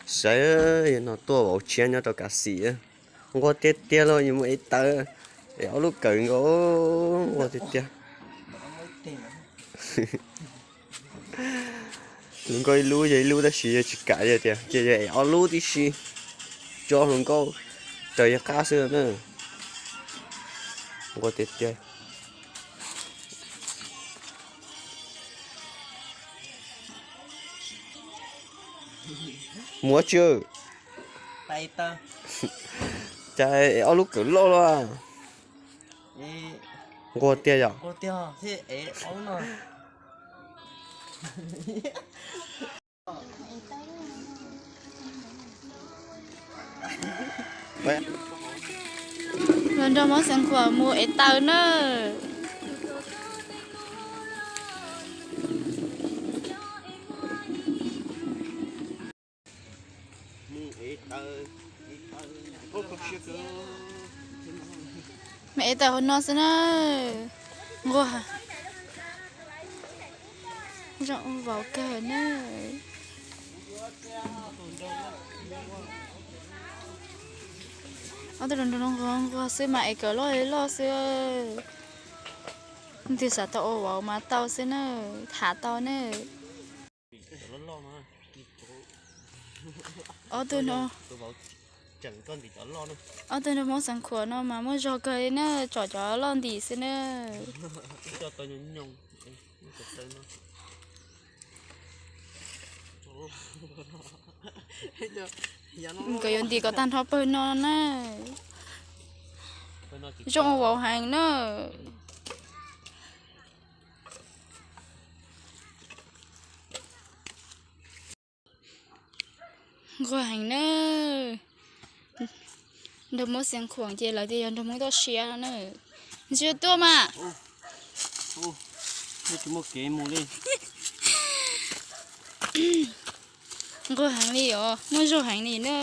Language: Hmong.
Saib, yog no tuaj vauv tshiab nyob rau kav xim. Nquag tiag tiag los yuav mus ev taws, ev ob lub kawm nkaus, nquag tiag tiag. Hluas nkauj ib lub yog ib lub tab sis yog tsis kam yog tias ces yog ev ob lub tib si, tso hluas nkauj raws yog qab xwb na. Nquag tiag tiag. Muab tsw. Cas ev ob lub kawm loj loj. Nquag tiag yom. Los nrog Hmoob Xeev Khuam mus ev taws na. Mas ev taws hauv no xwb na. Nquag, zoo ua vauv kawg na. Ob tug nrog nquag xwb mas ev kawm loj loj xwb. Leej twg xav tau ua vauv mas tau xwb na, tham tau na. Ob tug no, ob tug nrog Hmoob Xeev Khuam no mas muaj zog kawg li na, tsom cov loj ntim xwb na. Nkawd yuav ntim kom tag nrho pawg no na. Zoo ua vauv heev na. Nquag heev na. Nrog Hmoob Xeev Khuam ces lawv tias yog nrog Hmoob toj siab no na. Ntsia tuaj mas. Nquag heev li os, muaj zog heev li na.